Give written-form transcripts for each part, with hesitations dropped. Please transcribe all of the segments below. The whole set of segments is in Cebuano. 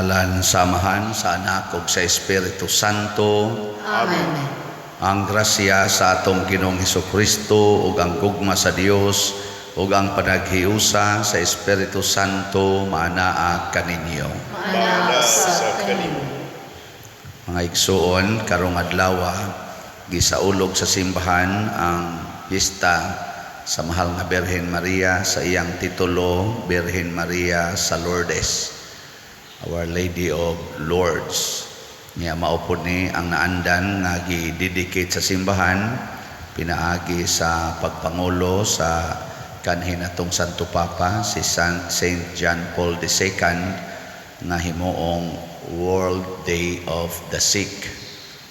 Ngalan sa Amahan, sa Anak ug sa Espiritu Santo. Amen. Ang grasya sa atong Ginoong Hesukristo ug ang gugma sa Dios ug ang panaghiusa sa Espiritu Santo maanaa kaninyo. Maanaa sa kanimo. Mga igsuon, karong adlaw gisaulog sa simbahan ang pista sa Mahal nga Birhen Maria sa iyang titulo Birhen Maria sa Lourdes, Our Lady of Lourdes. Nya mao pod ni ang naandan nga gi-dedicate sa simbahan pinaagi sa pagpangulo sa kanhi natong Santo Papa si Saint John Paul II nga himuong World Day of the Sick.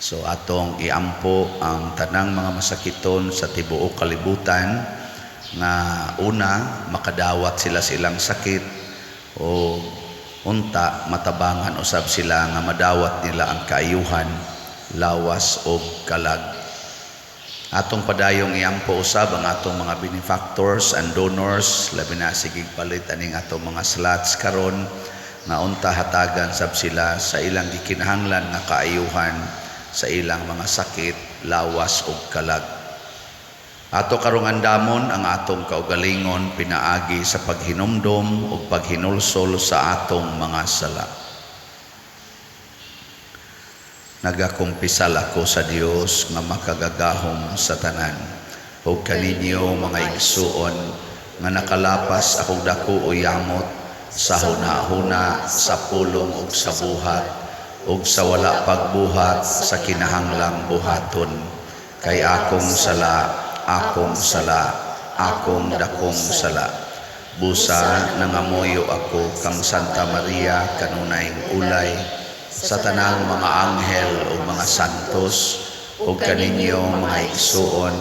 So atong iampo ang tanang mga masakiton sa tibuok kalibutan nga una makadawat sila sa ilang sakit o unta matabangan usab sila nga madawat nila ang kaayuhan lawas og kalag. Atong padayong iampo usab ang atong mga benefactors and donors, labi na sige palit aning atong mga slots karon nga unta hatagan sab sila sa ilang gikinahanglan nga kaayuhan sa ilang mga sakit lawas ug kalag. Ato karong andamon ang atong kaugalingon pinaagi sa paghinumdom ug paghinulsol sa atong mga sala. Nagakumpisal ako sa Dios nga makagagahom sa tanan ug kaninyo mga igsuon nga nakalapas akong dako o yamot sa huna-huna, sa pulong ug sa buhat ug sa wala pagbuhat sa kinahanglang buhaton, kay akong sala, akong sala, akong dakong sala. Busa nangamuyo ako kang Santa Maria kanunayng ulay, sa tanang mga anghel ug mga santos ug kaninyo mga igsuon,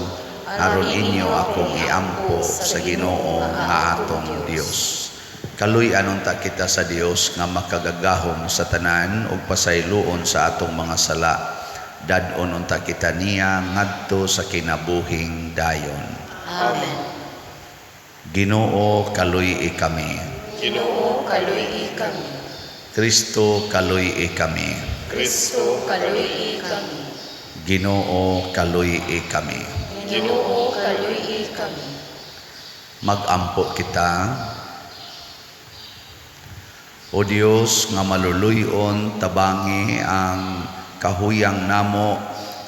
aron inyo akong iampo sa Ginoo nga atong Dios. Kaluy-an unta kita sa Dios nga makagagahom sa tanan ug pasayloon sa atong mga sala. Dad-on unta kita niya ngadto sa kinabuhing dayon. Amen. Ginoo, kaluy-i kami. Ginoo, kaluy-i kami. Kristo, kaluy-i kami. Kristo, kaluy-i kami. Ginoo, kaluy-i kami. Ginoo, kaluy-i kami. Magampo kita. O Dios nga maluluyon, tabangi ang kahuyang namo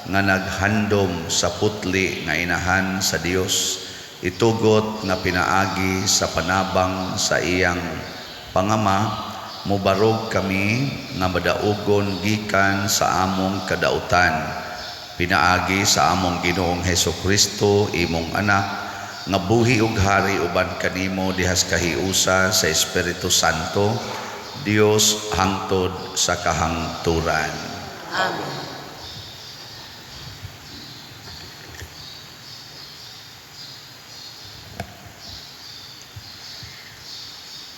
nga naghandom sa putli nga inahan sa Dios, itugot nga pinaagi sa panabang sa iyang pangama, mubarog kami nga madaugon gikan sa among kadautan pinaagi sa among Ginoong Hesukristo, imong anak, nga buhi ug hari uban kanimo dihas kahiusa sa Espiritu Santo, Dios hangtod sa kahangturan. Amen.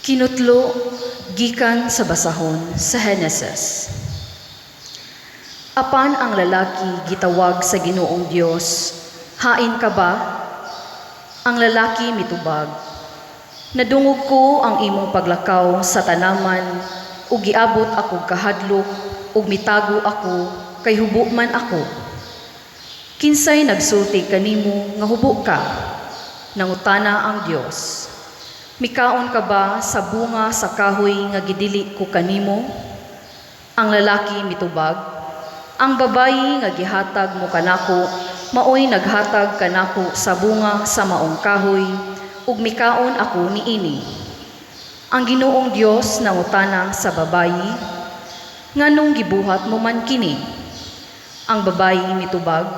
Kinutlo gikan sa basahon sa Henesis. Apan ang lalaki gitawag sa Ginoong Dios, "Hain ka ba?" Ang lalaki mitubag, "Nadungog ko ang imong paglakaw sa tanaman ug giabot ako kahadlok ug mitago ako kay hubo man ako." "Kinsay nagsulti kanimo nga hubo ka?" nangutana ang Dios. "Mikaon ka ba sa bunga sa kahoy nga gidili ko kanimo?" Ang lalaki mitubag, "Ang babayi nga gihatag mo kanako maoy naghatag kanako sa bunga sa maong kahoy ug mikaon ako niini." Ang Ginoong Dios nangutana sa babayi, "Nganong gibuhat mo man kini?" Ang babayi mitubag,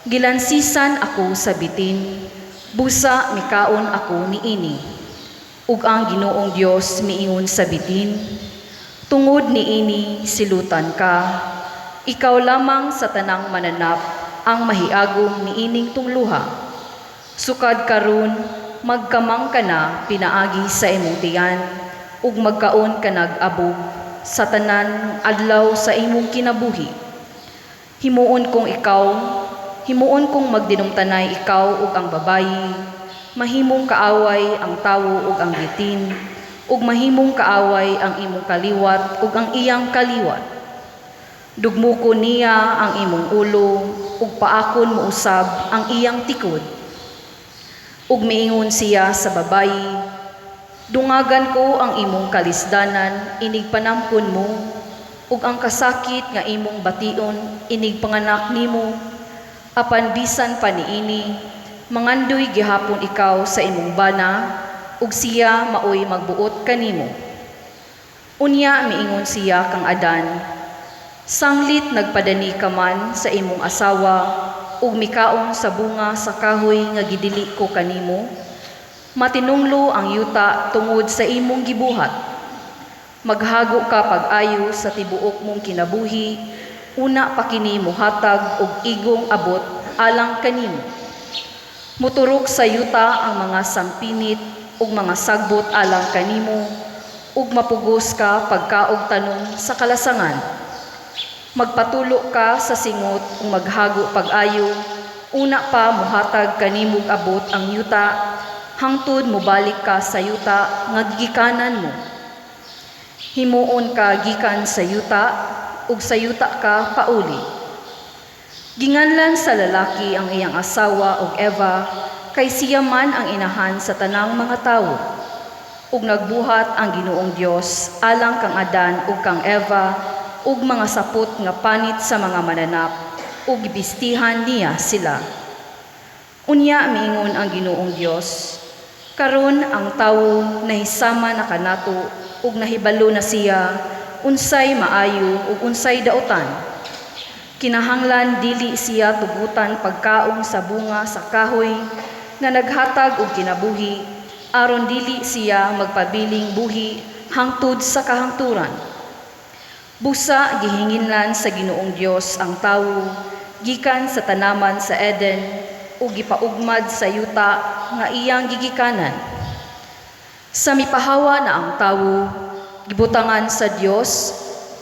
"Gilansisan ako sa bitin, busa mikaon ako niini." Ug ang Ginoong Dios miingon sa bitin, "Tungod niini silutan ka, ikaw lamang sa tanang mananap ang mahiagom niining tungluha. Sukad karon magkamang ka na pinaagi sa imong tiyan, ug magkaon ka nag-abog sa tanan adlaw sa imong kinabuhi. Himuon kong magdinumtanay ikaw ug ang babayi, mahimong kaaway ang tawo ug ang bitin, Ug mahimong kaaway ang imong kaliwat ug ang iyang kaliwat. Dugmukon niya ang imong ulo ug paakon mo usab ang iyang tikod. Ug miingon siya sa babayi, dungagan ko ang imong kalisdanan inig panamkon mo, ug ang kasakit nga imong bation inig panganak nimo. Apan bisan pa niini, mangandoy gihapon ikaw sa imong bana, ug siya maoy magbuot kanimo. Unya miingon siya kang Adan, sanglit nagpadani ka man sa imong asawa ug mikaon sa bunga sa kahoy nga gidili ko kanimo, matinunglo ang yuta tungod sa imong gibuhat. Maghago ka pag-ayo sa tibuok mong kinabuhi, una pa kini mohatag og igong abot alang kanimo. Muturok sa yuta ang mga sampinit ug mga sagbot alang kanimo, ug mapugos ka pagkaog tanom sa kalasangan. Magpatulo ka sa singot ug maghago pag-ayo, una pa mohatag kanimog abot ang yuta, hangtod mobalik ka sa yuta nga gigikanan mo. Himuon ka gikan sa yuta, ug sa yuta ka pauli. Ginganlan sa lalaki ang iyang asawa og Eva, kay siya man ang inahan sa tanang mga tawo. Ug nagbuhat ang Ginoong Dios alang kang Adan ug kang Eva ug mga sapot nga panit sa mga mananap, ug gibistihan niya sila. Unya miingon ang Ginoong Dios, karon ang tawo nahisama na kanato ug nahibalo na siya unsay maayo ug unsay dautan. Kinahanglan dili siya tugutan pagkaon sa bunga sa kahoy nga naghatag og kinabuhi, aron dili siya magpabiling buhi hangtod sa kahangturan. Busa gihinginlan sa Ginoong Dios ang tawo gikan sa tanaman sa Eden ug gipaugmad sa yuta nga iyang gigikanan. Sa mipahawa na ang tawo, gibutangan sa Dios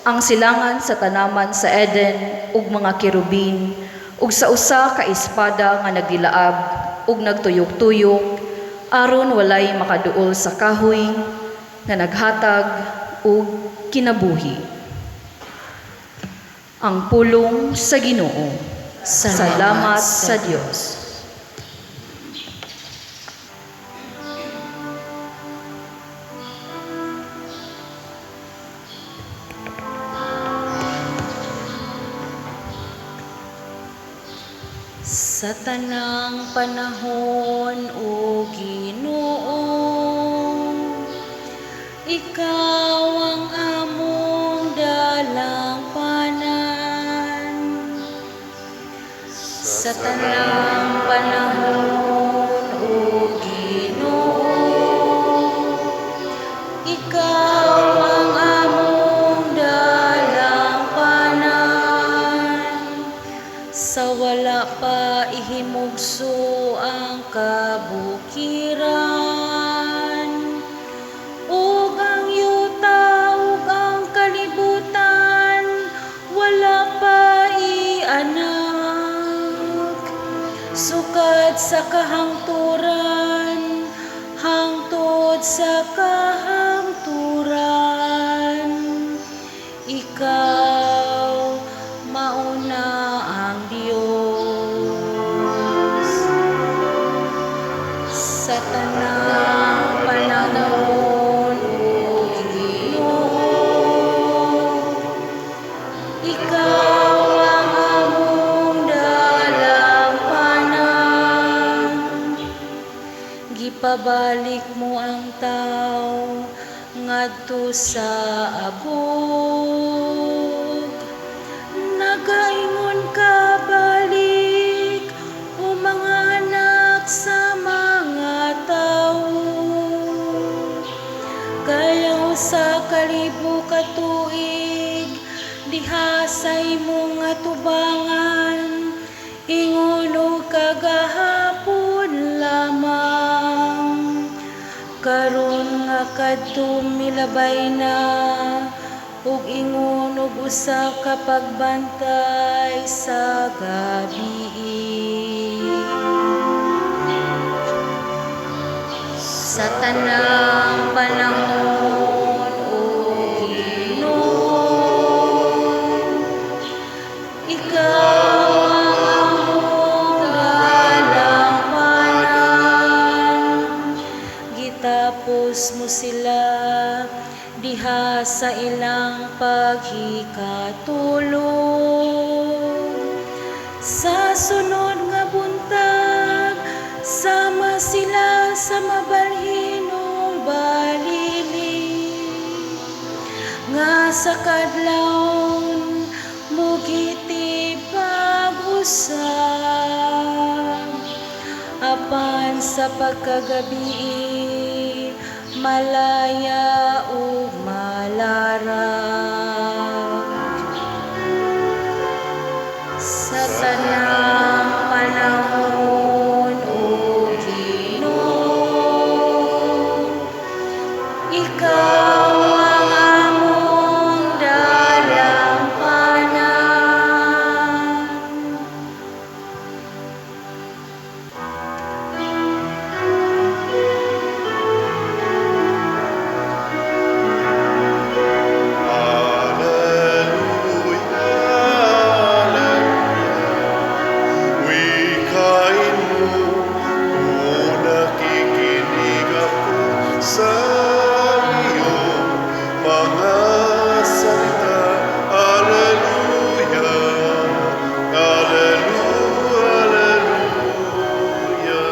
ang silangan sa tanaman sa Eden ug mga kerubin ug sa usa ka espada nga nagdilaab ug nagtuyok-tuyok aron walay makaduol sa kahoy nga naghatag og kinabuhi. Ang pulong sa Ginoo. Salamat sa Dios. Sa tanang panahon, O Ginoo, ikaw ang among dalangpanan. Sa tanang panahon, O Ginoo, ikaw ang among dalangpanan. Sa wala pa ihimugso ang kabukiran, ug ang yuta ug ang kalibutan wala pa ianak. Sukad sa kahangturan hangtod sa kahangturan, ikaw mauna ang Dios. Sa tanang panahon, O Ginoo, ikaw ang among dalangpanan. Gipabalik mo ang tawo ngadto sa abog. Nagaingon ka, balik, o mga anak sa mga tawo. Kay ang 1,000 ka tuig diha sa imong atubangan, ingon og kagahapon lamang. Karon nga kadto milabay na, ug ingon og usa ka pagbantay sa gabii. Sa tanang panahon, Ikaw ang among dalampanan. Gitapos mo sila diha sa ilang paghikatulog. Sa sunod nga buntag, sama sila sa mabalhinong balili nga sa kadlawon mugiti pag-usab, apan sa pagkagabii malaya ug malarag. Sa tanang panahon, O Ginoo, ikaw ang among dalampanan. Alleluia, Alleluia. Wikain mo kung nakikinig ako sa iyong mga salita. Alleluia, Alleluia, Alleluia.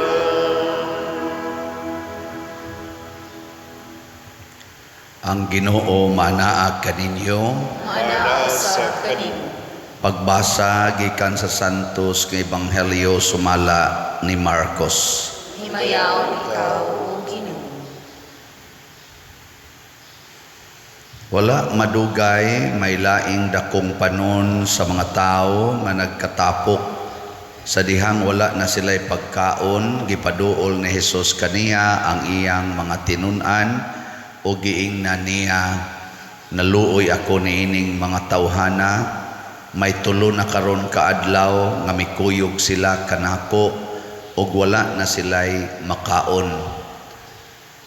Ang Ginoo manaa kaninyo. Maanaa usab kanimo. Pagbasa gikan sa Santos nga Ebanghelyo sumala ni Marcos. Himayaon ikaw, O Ginoo. Wala madugay, may laing dakong panon sa mga tao nga nagkatapok sa dihang wala na sila'y pagkaon. Gipaduol ni Hesus kaniya ang iyang mga tinun-an o giingnan niya, "Naluoy ako niining mga tawhana, may 3 na karon kaadlaw nga mikuyog sila kanako ug wala na sila'y makaon.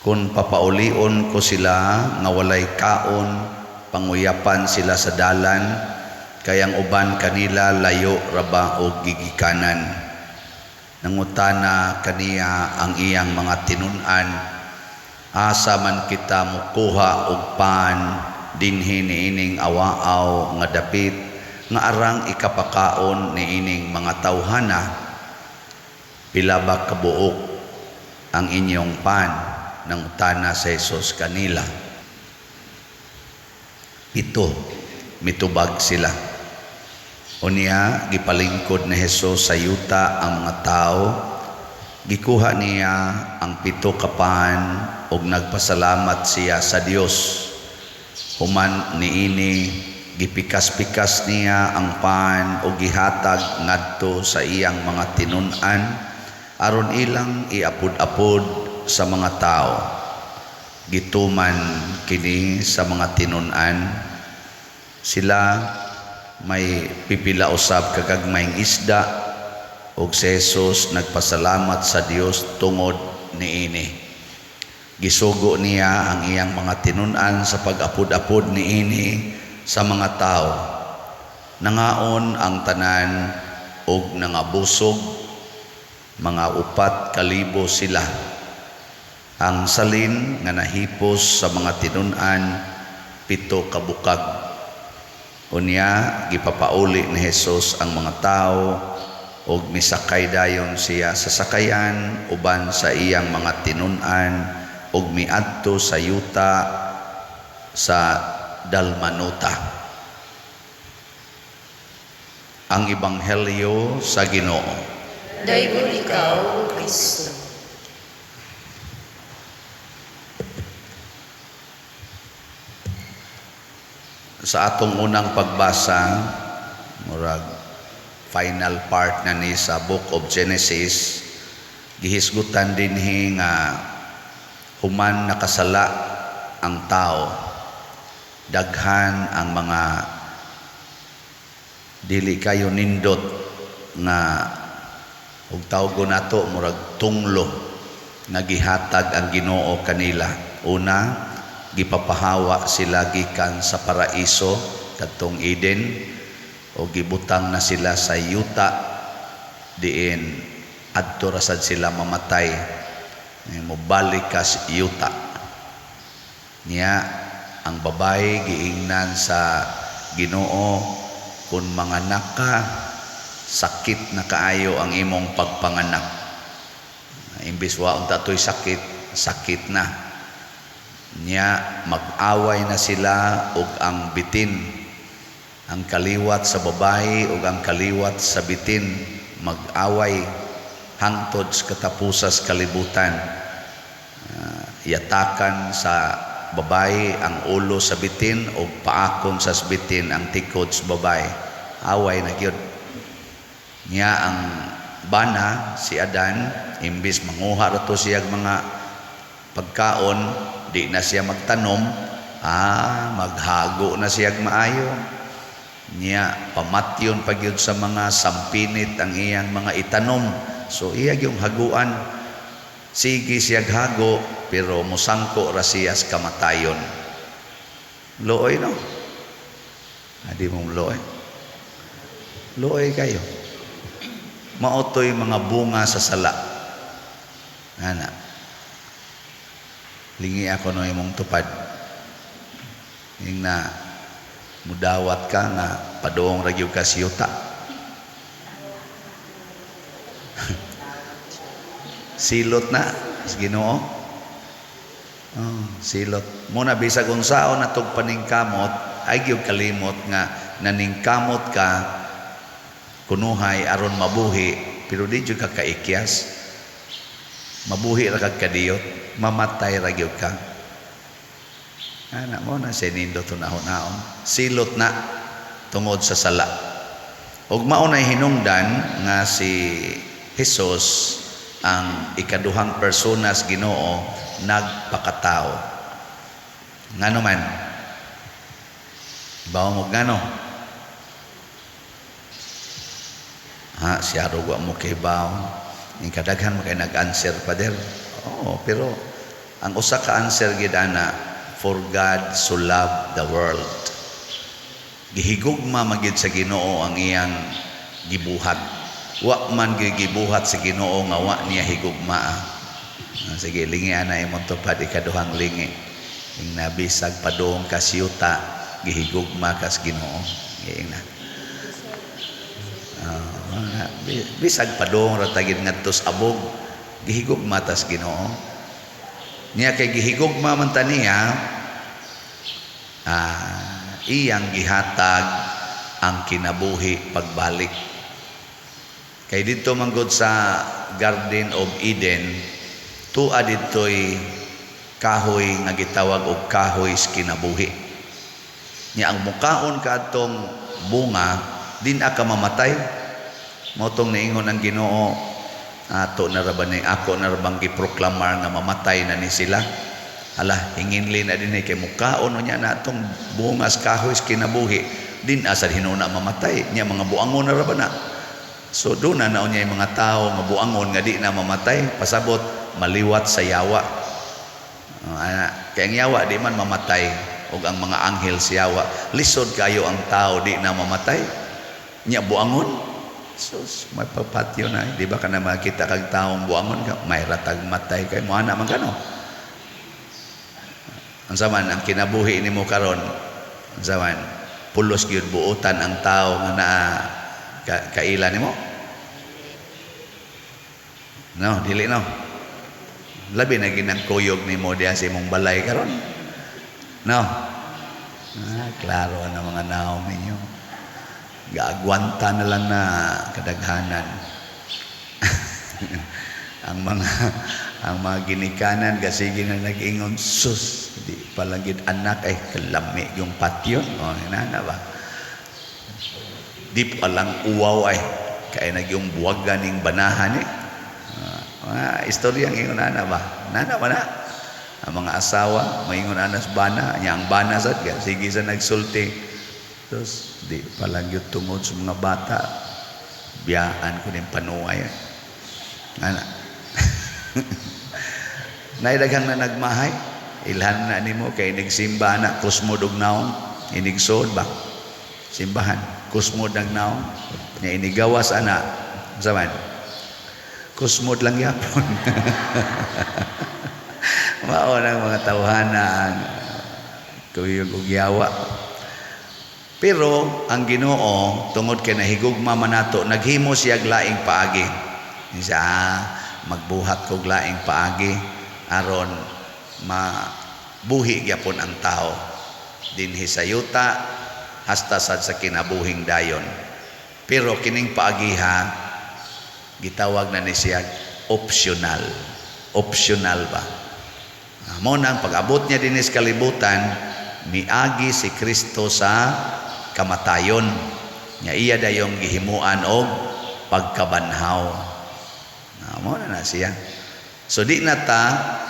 Kung papaulion ko sila nga walay kaon, panguyapan sila sa dalan, kay ang uban kanila layo raba og gigikanan." Nangutana kaniya ang iyang mga tinun-an, "Asa man kita mukuha og pan dinhi niining awaaw nga dapit nga arang ikapakaon niining mga tawhana? Pila ba kabuok ang inyong pan?" Nangutana sa Jesus kanila. 7, mitubag sila. Unya gipalingkod ni Jesus sa yuta ang mga tao. Gikuha niya ang 7 ka pan ug nagpasalamat siya sa Dios. Human niini, gipikas-pikas niya ang pan ug gihatag ngadto sa iyang mga tinun-an aron ilang iapod-apod sa mga tao. Gituman kini sa mga tinun-an. Sila may pipila usab kagagmayng isda ug si Jesus nagpasalamat sa Dios tungod niini. Gisugo niya ang iyang mga tinun-an sa pag-apod-apod niini sa mga tao. Nangaon ang tanan ug nangabusog, mga 4,000 sila. Ang salin nga nahipos sa mga tinun-an, 7 ka bukag. Unya gipapauli ni Jesus ang mga tao ug misakay dayon siya sa sakayan uban sa iyang mga tinun-an ug miadto sa yuta sa Dalmanuta. Ang Ebanghelyo sa Ginoo. Daygon ikaw, O Kristo. Sa atong unang pagbasa, murag final part na ni sa Book of Genesis, gihisgutan dinhi nga human nakasala ang tao, daghan ang mga dili kayo nindot nga ug tawgo nato murag tunglo nga gihatag ang Ginoo kanila. Una, gipapahawa sila gikan sa paraiso kadtong Eden. O gibutang na sila sa yuta diin adto ra sad sila mamatay. Mobalik ka sa yuta. Niya ang babae giingnan sa Ginoo, "Kung manganak ka, sakit na kaayo ang imong pagpanganak." Imbis wa unta to'y sakit, sakit na. Niya mag-away na sila og ang bitin. Ang kaliwat sa babae ug ang kaliwat sa bitin mag-away hangtod sa katapusas kalibutan. Yatakan sa babae ang ulo sa bitin o paakon sa bitin ang tikod sa babae. Away na gyud. Niya ang bana, si Adan, imbis manguha ra to siya mga pagkaon, di na siya magtanom, maghago na siya maayo. Niya pamatyon pa gyud sa mga sampinit ang iyang mga itanom. So iya yung haguan. Sige siya hago, pero musangko ra siya sa kamatayon. Luoy, no? Adi mong luoy. Luoy kayo. Mao to'y mga bunga sa sala. Ana. Lingi ako no imong tupad. Ing na mudawat ka nga padung ra gyud ka sa yuta. Silot na sa Ginoo. Oh, silot. Muna bisag unsaon natog paningkamot, ay gyud kalimot nga naningkamot ka kunuhay aron mabuhi, pero di jud ka kaikyas. Mabuhi ra kag kadiyot, mamatay ra gyud ka. Ana mo na siya nindot hunahon. Silot na tungod sa sala. Ug mao nay hinungdan nga si Jesus, ang ikaduhang persona sa Ginoo, nagpakatao. Ngano man? Bawo mo ngano? Ha, siya wa mo kay bawo. Ing kadaghan mo kay nag-answer, Pader. Oo, pero ang usa ka answer gid ana, for God so loved the world. Gihigugma man gid sa Ginoo ang iyang gibuhat. Wa man gibuhat sa Ginoo nga wa niya higugmaa. Sige, lingi ana imong tupad, ikaduhang lingi. Ing nabisag padung ka siyuta, gihigugma kas Ginoo. Giing na. Bisag padung ra tagid ngadto sa abog, gihigugma tas Ginoo. Niya kay gihigugma man ta niya, iyang gihatag ang kinabuhi pagbalik. Kay didto man gud sa Garden of Eden, tua didtoy kahoy nga gitawag og kahoy sa kinabuhi. Nya ang mukaon kaadtong bunga, din ka mamatay. Mao tong niingon ang Ginoo, ato na ra ba ni, ako na ra bang giproklamar nga mamatay na ni sila? Hala, hinginli na dinhi kay mukaon unya na atong bunga sa kahoy sa kinabuhi, din asa hinuna mamatay. Nya mga buangon na ra ba na? So doon na naon niya yung mga tao nga buangon nga di na mamatay, pasabot maliwat sa yawa. Ana, kay ang yawa di man mamatay og ang mga anghel sa yawa. Lisod kayo ang tao di na mamatay. Nya buangon. Sus, may papatyo na. Di ba ka na makita kag taong buangon ka, may ratag matay kay mo ana man kano. Ang saman ang kinabuhi nimo karon, ang saman pulos gyud buotan ang tao nga naa kaila nimo. No, dili no. Labi na ginang kuyog nimo diha sa imong balay karon. No. Klaro na mga naong ninyo. Gaagwanta na lang na kadaghanan. Ang mga ginikanan kasige na nag-ingon, "Sus, di palangit anak ay kalami yung patyon." O, nana ba? Di pa lang uwaw ay kaya nagyong buwagan ning banahan eh. Mga istoryang ingon ana ba? Nana ba na? Ang mga asawa, maingon ana sa bana, nya ang bana sad kaya sige sa nagsulti. Terus di pa lang yun tungod sa mga bata, biyaan ko ning panuay. Ana. Naidaghang na nagmahay, ilhan na nimo kay nagsimba na kusmo dugnaon, inigsod ba? Simbahan. Kusmod ang naong. Nya inigawas ana. Unsa man? Kusmod lang yapon. Mao nang mga tawhana ang kuyog ug yawa. Pero ang Ginoo, tungod kay nahigugma man nato, naghimo siya laing paagi. Siya, magbuhat kog laing paagi aron mabuhi gyapon ang tao dinhi sa yuta hasta sad sa kinabuhing dayon. Pero kining paagiha gitawag na ni siya optional. Optional ba? Mo nang pag-abot niya dinhi sa kalibutan, miagi si Kristo sa kamatayon. Nya iya dayong gihimuan og pagkabanhaw. Mo na na siya. So di na ta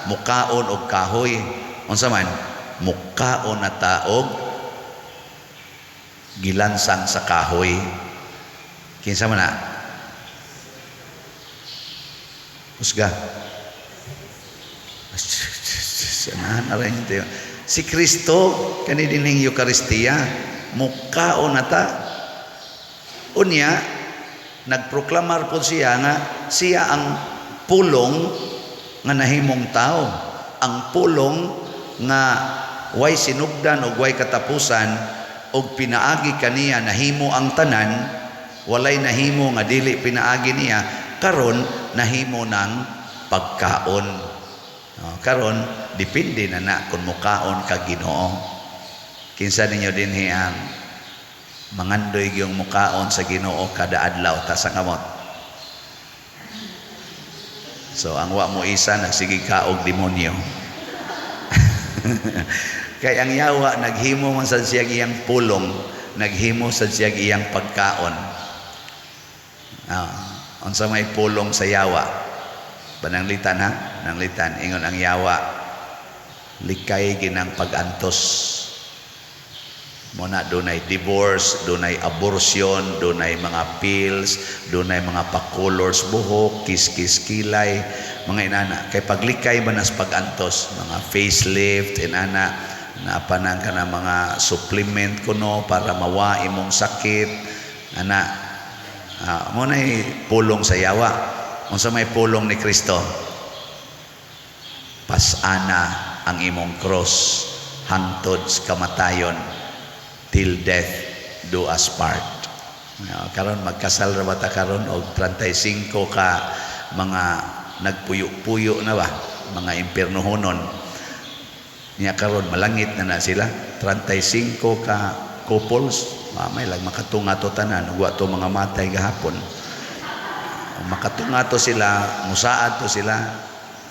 mukaon og kahoy. Unsa man? Mukaon na ta og gilansang sa kahoy. Kinsa man na? Kusga. Si Kristo kani dinhing Eucharistia mukaon na ta. Unya nagproklamar po siya nga siya ang pulong nga nahimong tao, ang pulong nga way sinugdan og way katapusan, og pinaagi kaniya nahimo ang tanan, walay nahimo nga dili pinaagi niya, karon nahimo ng pagkaon. Oh, karon depende na na kung mukaon ka Ginoo. Kinsa ninyo dinhi ang mangandoy gyung mukaon sa Ginoo kada adlaw? Ta sa kamot. So ang wa mo isa nagsige kaog demonyo. Kay ang yawa naghimo man sad siya iyang pulong, naghimo sad siya iyang pagkaon. Unsa may pulong sa yawa? Pananglitan ha? Pananglitan ingon ang yawa, likay ginang pag-antos. Muna dunay divorce, dunay abortion, dunay mga pills, dunay mga pa-colors buhok, kiss-kiss kilay, mga inana. Kay paglikay man as pag-antos, mga facelift, inana, napanang ka na mga supplement kuno para mawa imong sakit, ana. Mo nay pulong sa yawa. Unsa may pulong ni Kristo? Pasana ang imong cross hangtod sa kamatayon, till death do us part. Karon magkasal ra ba ta karon og 35 ka mga nagpuyo-puyo na ba, mga impiernohonon. Nya karon malangit na na sila, 35 ka couples, mamay lang makatunga to tanan, ug wa to mga matay gahapon. Makatunga to sila, musaad to sila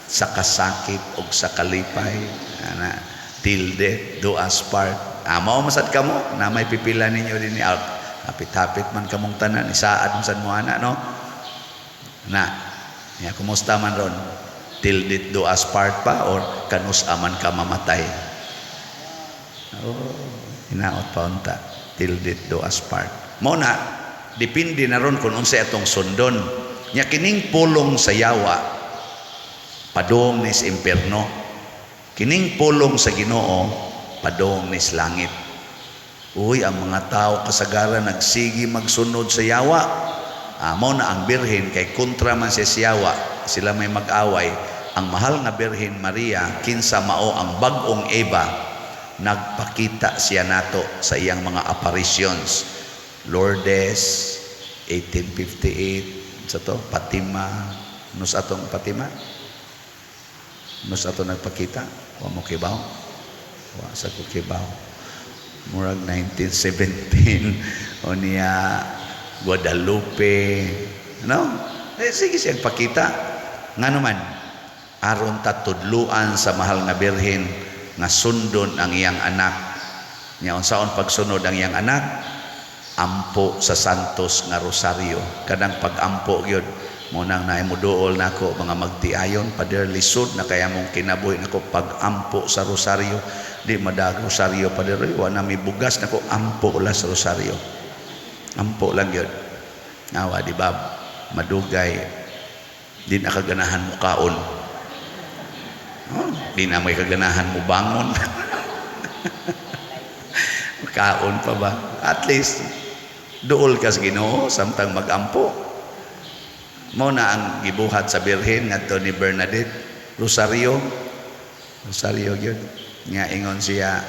sa kasakit og sa kalipay, ana, till death do us part. Mao masad kamo na may pipila ninyo dinhi, hapit-hapit man kamong tanan, isaad man sad mo ana, no? Na nya kumusta man ron? Till death do us part pa or kanus aman ka mamatay? Oh, hinaot pa unta, till death do us part. Mao na depende na ron kung unsay atong sundon. Nya kining pulong sa yawa padung nis impierno, kining pulong sa Ginoo padung nis langit. Uy, ang mga tao kasagaran nagsigi magsunod sa yawa. Mao na ang birhen kay kontra man siya sa yawa, sila may mag-away. Ang mahal nga Birhen Maria, kinsa mao ang bag-ong Eva, nagpakita siya nato sa iyang mga apparitions. Lourdes 1858, sa to Fatima, nus atong Fatima, nus ato nagpakita, wa mo kibaw, wa sa ko kibaw. Murag 1917 o niya Guadalupe, no? Sige siyang pakita. Ngano man, aron ta tudluan sa mahal nga Birhen nga sundon ang iyang anak. Nya unsaon pagsunod ang iyang anak? Ampo sa Santos nga Rosario. Kanang pag-ampo gyud mo nang naay moduol nako mga magtiayon, Pader, lisod na kaya mong kinabuhi nako pag-ampo sa Rosario. Di madag Rosario, Pader, wa na mi bugas nako, ampo la sa Rosario. Ampo lang gyud. Awa di ba madugay di na kaganahan mo kaon. Oh, di na may kaganahan mo bangon. Kaon pa ba? At least Duol kas Ginoo samtang magampo. Mao na ang gibuhat sa Birhen ngadto ni Bernadette, Rosario. Rosario gyud. Nga ingon siya,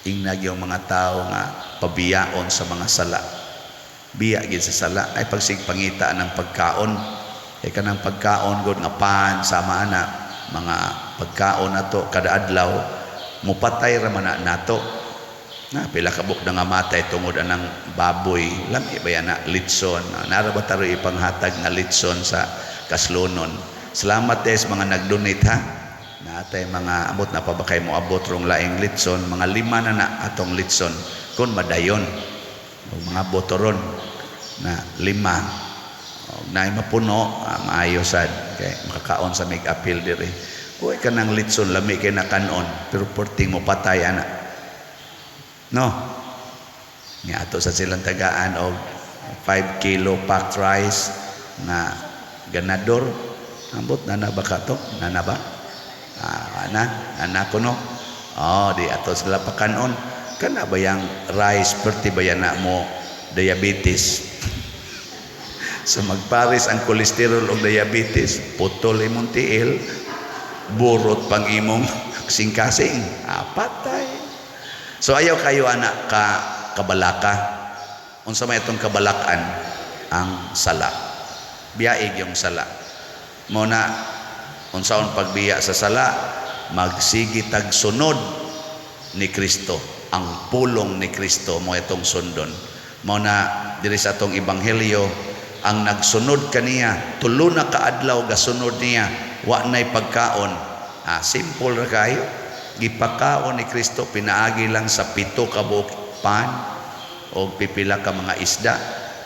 ingnag yung mga tao nga pabiyaon sa mga sala. Biya gyud sa sala ay pagsigpangita ng pagkaon. Kay kanang pagkaon gud nga pan sama ana mga pagkaon nato kada adlaw, mupatay ra man na nato. Na pila ka buok na nga matay tungod anang baboy, lami ba yan na litson? Nara ba taro ipanghatag nga litson sa kaslonon? Salamat des mga nagdonate ha. Naatay mga amot na pa ba kay mo abot rong laing litson, mga lima na na atong litson kun madayon o mga botoron na lima. Og naay mapuno, maayo sad kay makakaon sa mig apil diri. Uy, kanang litson lami kay nakanon, pero perting mo patay ana. No. Nga ato sa silang tagaan og 5 kilo packed rice na ganador. Ambot na na ba ka to? Na na ba? Ana, ana ko no. Oh, di ato sila pakanon. Kana ba yang rice perti ba yan na mo diabetes? So magpares ang kolesterol og diabetes, putol imong tiil, burot pang imong kasing-kasing. Patay. So ayaw kayo anak ka kabalaka. Unsa may itong kabalakan? Ang sala. Biyaig yung sala. Mo na unsaon pagbiya sa sala, magsigi tag sunod ni Kristo. Ang pulong ni Kristo mo itong sundon. Mo na diri sa atong ebanghelyo, ang nagsunod kaniya, tulo na kaadlaw gasunod niya, wa nay pagkaon. Simple ra kayo. Gipakaon ni Kristo pinaagi lang sa 7 ka buok pan o pipila ka mga isda.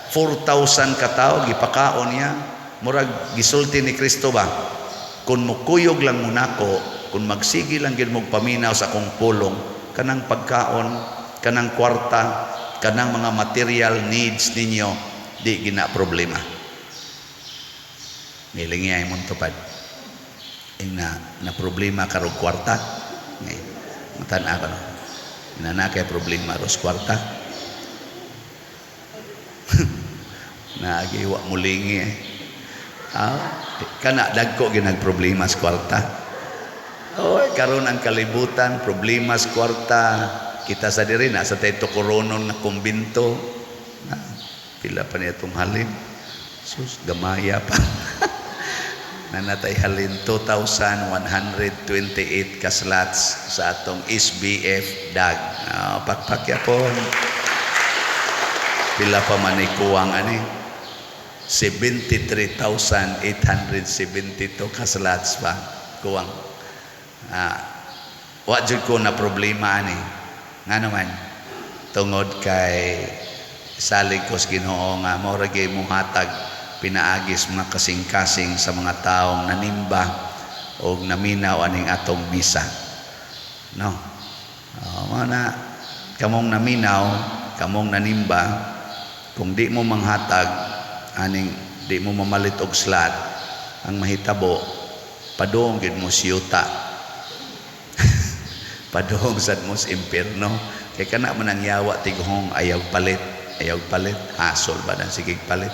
4,000 ka tawo gipakaon niya. Murag gisulti ni Kristo ba? Kung mukuyog lang mo nako, kung magsigi lang gyud mong paminaw sa akong pulong, kanang pagkaon, kanang kwarta, kanang mga material needs ninyo, di gina problema. Milingi ay mong tupad. Ing na problema karong kwarta. Ngay, matan-a ko no. Na kay problema ros kwarta. Naagiwa mulingi eh. Kana dagko ginag problema sa kwarta. Oy, karon ang kalibutan problema sa kwarta. Kita sa diri na sa tayo koronon nga kumbinto. Na, pila pa niya itong halin. Sus, gamaya pa. Nanatay halin 2,128 ka slots sa atong SBF DAG. Pakpak ya po. Pila pa man ni kuwang ani? 73,872 ka slots pa kuwang. Wa jud ko na problema ani. Nga naman, tungod kay salig ko sa Ginoo nga mao ra gyud mohatag pinaagis mga kasing-kasing sa mga taong nanimba og naminaw aning atong misa. No. Mao na kamong naminaw, kamong nanimba, kung di mo manghatag aning di mo mamalit og slot, ang mahitabo padung gid mo siyuta. Padung sad mo sa impierno. Kay kana man ang yawa tiguhong ayaw palit, ayaw palit, hasol ba dan sige palit.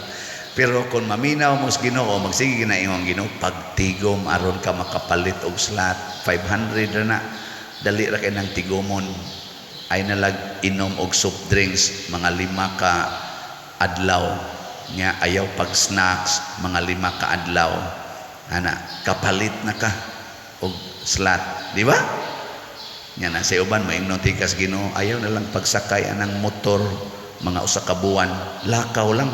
Pero kung maminaw mo sa Ginoo, magsige na imong Ginoo pagtigom aron ka makapalit og slot, 500 ra na. Dali ra kay nang tigomon. Ay nalag inom og soft drinks mga 5 ka adlaw. Nya ayaw pag snacks mga 5 ka adlaw. Ana, kapalit na ka og slot, di ba? Nya na sa uban moingnon tikas Ginoo, ayaw na lang pagsakay anang motor mga usa ka buwan, lakaw lang.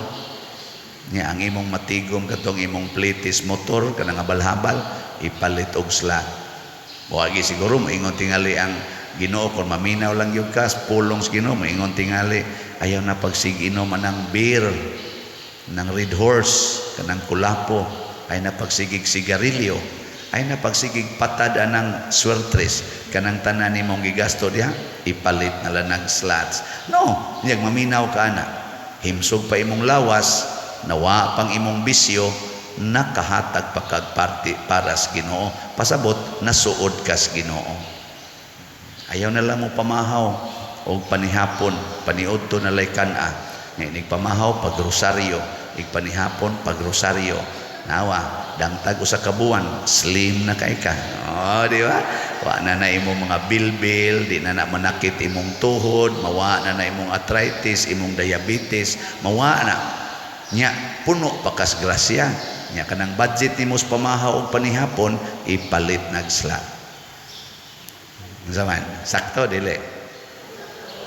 Nya ang imong matigom katong imong plitis motor kanang habal-habal ipalit og slot. Moagi siguro moingon tingali ang Ginoo kung maminaw lang gyud ka pulong sa Ginoo, moingon tingali ayaw na pagsiginom anang beer nang Red Horse kanang kulapo, ay na pagsigig sigarilyo, ay na pagsigig patad anang swertres kanang tanan nimong gigasto diha ipalit na lang nag slots. No, niyag maminaw ka ana, himsog pa imong lawas, nawa pang imong bisyo, nakahatag pa kag parti para sa Ginoo. Pasabot nasuod ka sa Ginoo. Ayaw na lang mo pamahaw og panihapon, paniudto na lay kan-a. Nga inig pamahaw, pagrosaryo, igpanihapon, pagrosaryo. Nawa, dangtag usa ka buwan, slim na kay ka. Oh, di ba? Wa na na imong mga bilbil, di na na manakit imong tuhod, mawa na na imong arthritis, imong diabetes, mawa na. Nya, puno pa kas grasya. Nya kanang budget nimo sa pamahaw og panihapon, ipalit nag sla. Unsa man? Sakto dili?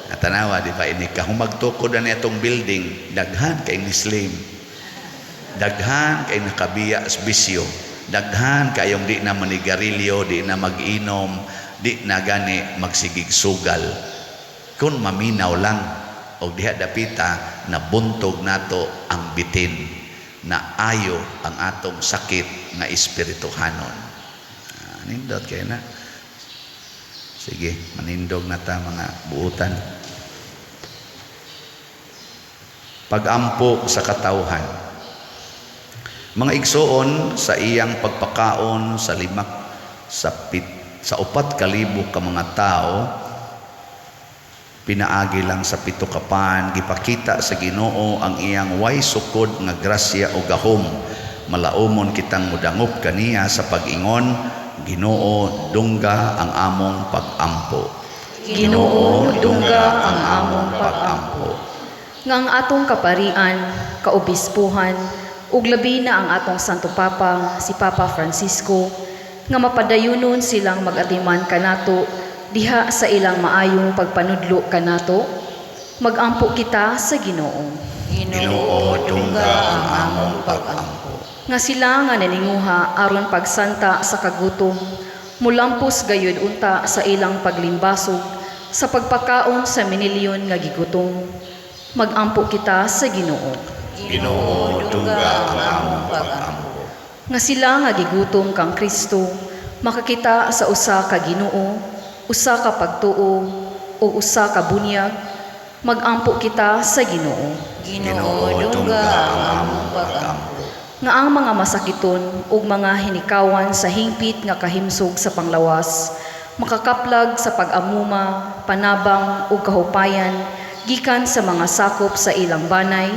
Natanawa, di ba, ini kahumagtukod na atong building, daghan kay ni slim. Daghan kay nakabiya sa bisyo. Daghan kayong di na manigarilyo, di na mag-inom, di na gani magsigig sugal. Kung maminaw lang og diha dapita nabuntog nato ang bitin na ayo ang atong sakit nga espirituhanon. Ah, nindot kay na. Sige, manindog na ta, mga buutan. Pagampo sa katawhan. Mga igsoon, sa iyang pagpakaon sa limak sa pit, sa 4,000 ka mga tao pinaagi lang sa 7 ka pan, gipakita sa Ginoo ang iyang way sukod nga grasya o gahom. Malaumon kitang mudangop kaniya sa pag-ingon, "Ginoo, dungga ang among pagampo." Ginoo, dungga ang among pagampo. Nga ang atong kaparian, kaobispuhan, ug labi na ang atong Santo Papa, si Papa Francisco, nga mapadayunon silang mag-atiman kanato diha sa ilang maayong pagpanudlo kanato, magampo kita sa Ginoo. Ginoo, dungga ang among pagampo. Nga sila nga naninguha aron pagsanta sa kagutom, mulampos gayud unta sa ilang paglimbasog sa pagpakaon sa minilyon nga gigutom, magampo kita sa Ginoo. Ginoo, dungga ang among pagampo. Nga sila nga gigutom kang Kristo makakita sa usa ka Ginoo, usa ka pagtuo o usa ka bunyag, magampo kita sa Ginoo. Ginoo, dungga ang among pagampo. Nga ang mga masakiton ug mga hinikawan sa hingpit nga kahimsog sa panglawas makakaplag sa pag-amuma, panabang ug kahupayan gikan sa mga sakop sa ilang banay,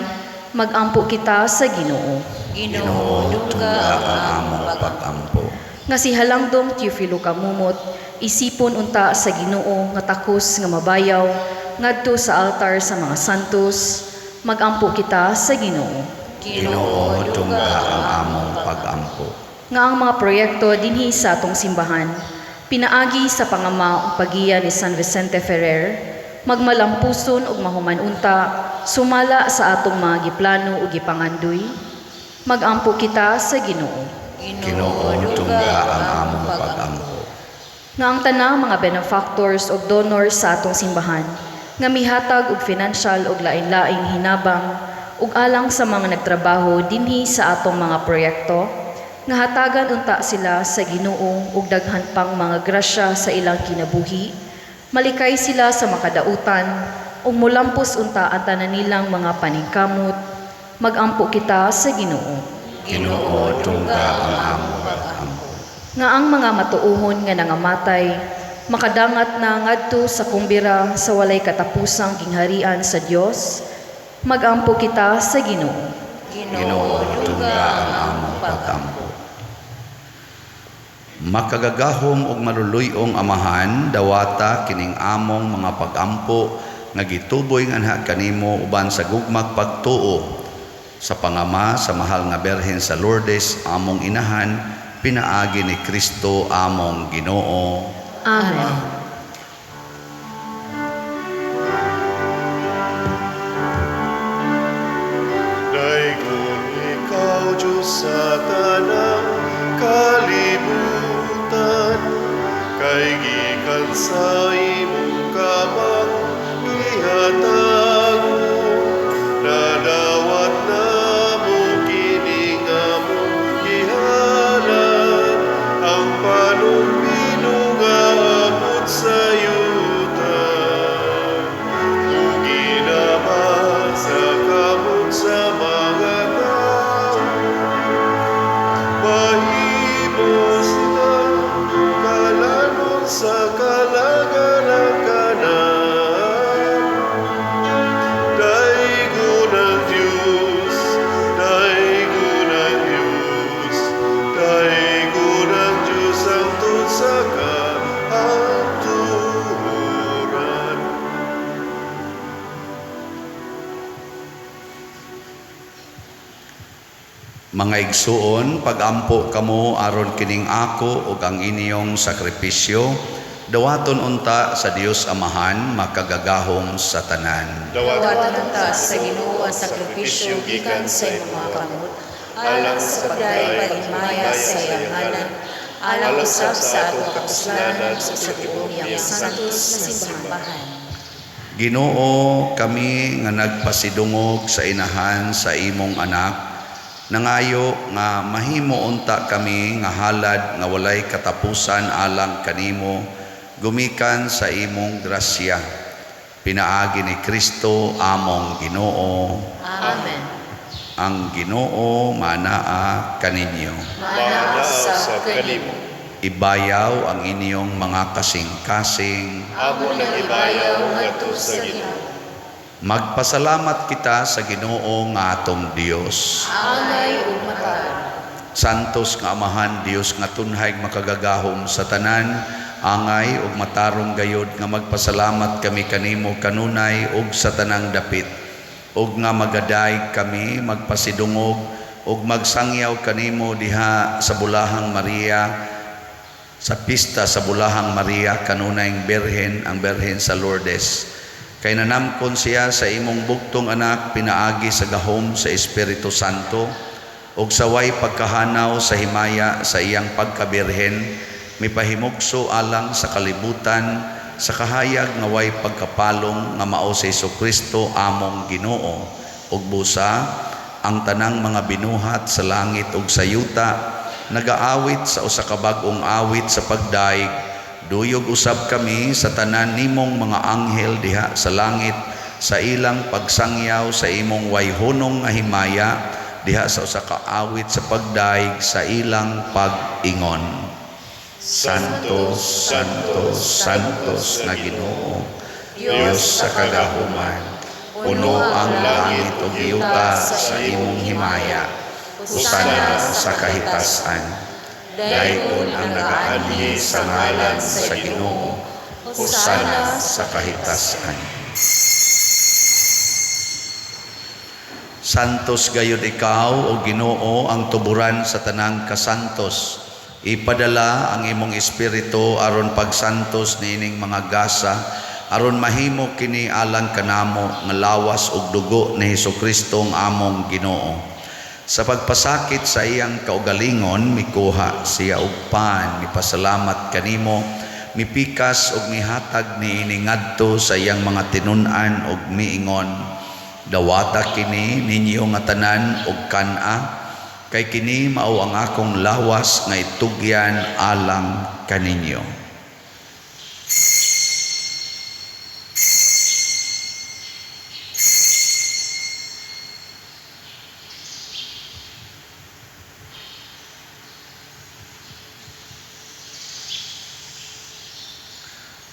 magampo kita sa Ginoo. Ginoo, dungga ang among pagampo. Nga si Halangdong Teofilo Camomot isipon unta sa Ginoo nga takos nga mabayaw ngadto sa altar sa mga santos, magampo kita sa Ginoo. Ginoo, dungga ang among pagampo. Nga ang mga proyekto dinhi sa atong simbahan pinaagi sa pangama ug pagiya ni San Vicente Ferrer magmalampuson ug mahuman unta sumala sa atong mga giplano ug gipangandoy, magampo kita sa Ginoo. Ginoo, dungga ang among pagampo. Nga ang tanang mga benefactors ug donors sa atong simbahan nga mihatag og financial ug lain-laing hinabang ug alang sa mga nagtrabaho dinhi sa atong mga proyekto, nga hatagan unta sila sa Ginoo ug daghan pang mga grasya sa ilang kinabuhi, malikay sila sa makadautan ug mulampos unta ang tanan nilang mga paningkamot, magampo kita sa Ginoo. Ginoo, dungga ang among pagampo. Nga ang mga matuohon nga nangamatay makadangat na ngadto sa kumbira sa walay katapusang gingharian sa Dios, magampo kita sa Ginoo. Ginoo, dungga ang among pagampo. Makagagahom ug maluluy-ong Amahan, dawata kining among mga pagampo nga gituboy nganha kanimo uban sa gugmag pagtuo sa pangama sa mahal nga Berhen sa Lourdes, among inahan, pinaagi ni Kristo among Ginoo. Amen. Daygon ikaw, Diyos, sa tanang kalibutan, kay gikan sa imong kamang gihatag mo, nadawat namo kini nga among gihalad, ang panong bino nga abot sa yuta. Ug ginama sa kamot sa mga tao, mahimo sila kalanon sa kalaganan. Mga igsuon, pagampo kamo aron kining ako ug ang inyong sakripisyo dawaton unta sa Dios Amahan makagagahom sa tanan. Dawatan unta sa Ginoo ang sakripisyo gikan sa imong mga kamot, alang sa pagdayeg paghimaya sa iyang ngalan, alang usab sa atong kapuslanan ug sa tibuok niyang santos na simbahan. Ginoo, kami nga nagpasidungog sa inahan sa imong anak, nangayo nga mahimo unta kami nga halad nga walay katapusan alang kanimo, gumikan sa imong grasya. Pinaagi ni Kristo among Ginoo. Amen. Ang Ginoo manaa kaninyo. Maanaa sa kanimo. Ibayaw ang inyong mga kasing-kasing. Amo nang ibayaw ngadto sa Ginoo. Magpasalamat kita sa Ginoo nga atong Dios. Angay ug matarong. Santos nga Amahan, Dios nga tunhay makagagahom sa tanan, angay ug matarong gayod nga magpasalamat kami kanimo kanunay ug sa tanang dapit, ug nga magadayeg kami magpasidungog ug magsangyaw kanimo diha sa Bulahang Maria, sa pista sa Bulahang Maria kanunayng Birhen, ang Birhen sa Lourdes. Kay nanamkon siya sa imong bugtong anak pinaagi sa gahom sa Espiritu Santo ug sa way pagkahanaw sa himaya sa iyang pagkabirhen, mipahimugso alang sa kalibutan sa kahayag nga way pagkapalong nga mao si Hesukristo among Ginoo. Ug busa ang tanang mga binuhat sa langit ug sa yuta nagaawit sa usa ka bag-ong awit sa pagdayeg. Duyog usab kami sa tanan nimong mga anghel diha sa langit sa ilang pagsangyaw sa imong wayhunong nga himaya diha sa usa ka awit sa pagdayeg sa ilang pag-ingon. Santo, Santo, Santos nga Ginoo, Dios sa kagahuman, puno ang langit ug yuta sa imong himaya. Hosana sa kahitasan. Daygon ang nagaanhi sa ngalan sa Ginoo. Hosana sa kahitasan. Santos gayud ikaw, o Ginoo, ang tuburan sa tanang kasantos. Ipadala ang imong espiritu aron pagsantos niining mga gasa, aron mahimo kini alang kanamo nga lawas ug dugo ni Hesukristo ang among Ginoo. Sa pagpasakit sa iyang kaugalingon, mikuha siya og pan, mipasalamat kanimo, mipikas ug mihatag niini ngadto sa iyang mga tinun-an ug miingon, dawata kini ninyo nga tanan og kan-a, kay kini mao ang akong lawas nga itugyan alang kaninyo.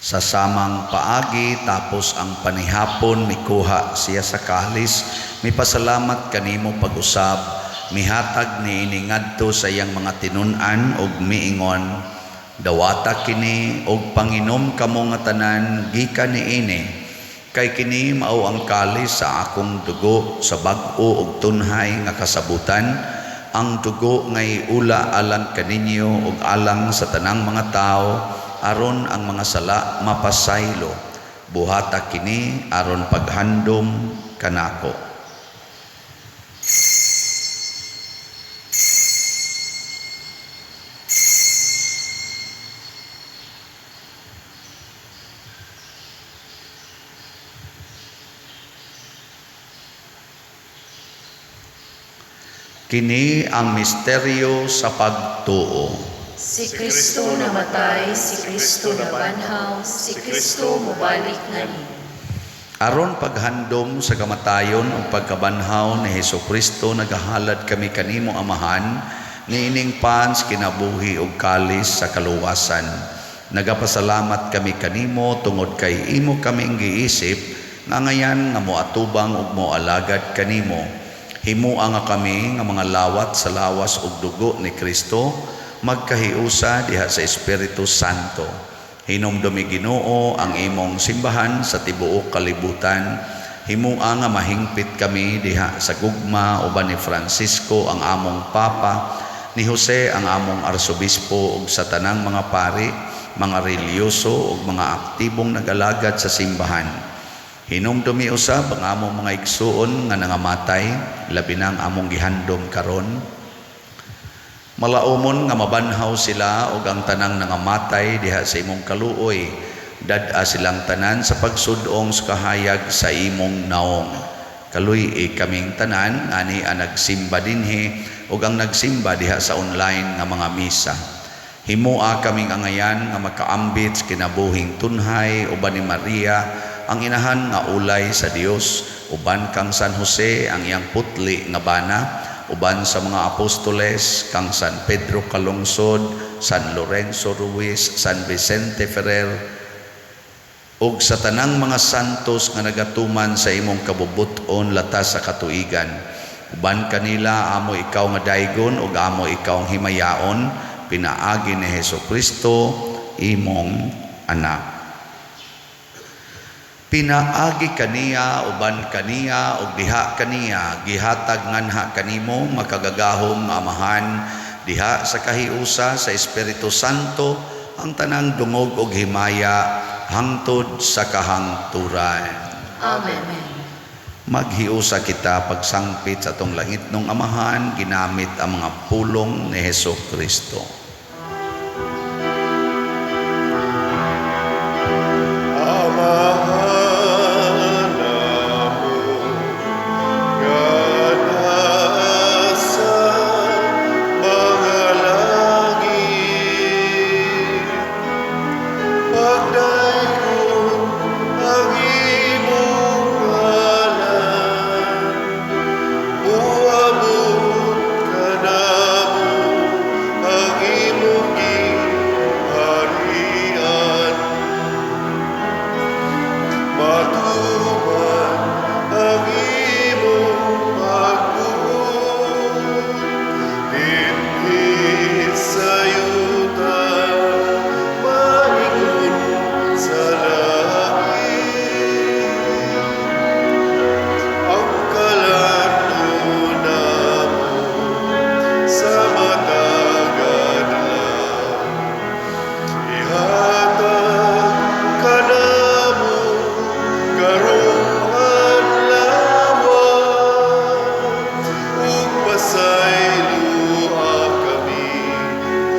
Sa samang paagi, tapos ang panihapon, mikuha siya sa kalis, mipasalamat kanimo pag-usab, mihatag niini ngadto sa iyang mga tinun-an ug miingon, dawata kini og panginom kamo nga tanan gikan niini, kay kini mao ang kalis sa akong dugo sa bag-o ug tunhay nga kasabutan, ang dugo ngay ula alang kaninyo ug alang sa tanang mga tawo, aron ang mga sala mapasaylo. Buhata kini aron paghandom kanako. Kini ang misteryo sa pagtuo. Si Kristo namatay, si Kristo nabanhaw, si Kristo mobalik nganin. Aron paghandom sa kamatayon ug pagkabanhaw ni Hesukristo, nagahalad kami kanimo Amahan niining pans kinabuhi ug kalis sa kaluwasan. Nagapasalamat kami kanimo tungod kay imo kaming giisip nga ngayan nga moatubang ug moalagad kanimo. Himua nga kami nga mga lawat sa lawas ug dugo ni Kristo magkahiusa diha sa Espiritu Santo. Hinumdumi Ginoo ang imong simbahan sa tibuok kalibutan. Himua nga mahingpit kami diha sa gugma uban ni Francisco ang among Papa, ni Jose ang among Arsobispo ug sa tanang mga pari, mga relihiyoso ug mga aktibong nagalagad sa simbahan. Hinumdumi usab ang among mga igsuon nga nangamatay, labi na ang among gihandom karon. Malaumon nga mabanhaw sila ug ang tanang nangamatay diha sa imong kaluoy. Dad-a silang tanan sa pagsud-ong sa kahayag sa imong naong. Kaluy-i kaming tanan ani ang nagsimba dinhi ug ang nagsimba diha sa online nga mga misa. Himua kaming angayan nga makaambit sa kinabuhing tunhay uban ni Maria ang inahan nga ulay sa Dios, uban kang San Jose ang iyang putli nga bana, uban sa mga apostoles kang San Pedro Calungsod, San Lorenzo Ruiz, San Vicente Ferrer ug sa tanang mga santos nga nagatuman sa imong kabubut-on latas sa katuigan. Uban kanila amo ikaw nga daygon ug amo ikaw ang himayaon pinaagi ni Hesus Kristo imong anak. Pinaagi kaniya, uban kaniya ug diha kaniya, gihatag nganha kanimo, makagagahom nga Amahan, diha sa kahiusa sa Espiritu Santo, ang tanang dungog ug himaya hangtod sa kahangturan. Amen. Maghiusa kita pagsangpit sa atong langitnong Amahan ginamit ang mga pulong ni Hesus Kristo. Amahan namo nga naa sa mga langit, Pagdaygon ang imong ngalan, Muabot kanamo ang imong gingharian. Matuman ang imong pagbuot dinhi sa yuta maingon sa langit. Ang kalan-on namo sa matag adlaw ihatag kanamo karong adlaw, ug pasayloa kami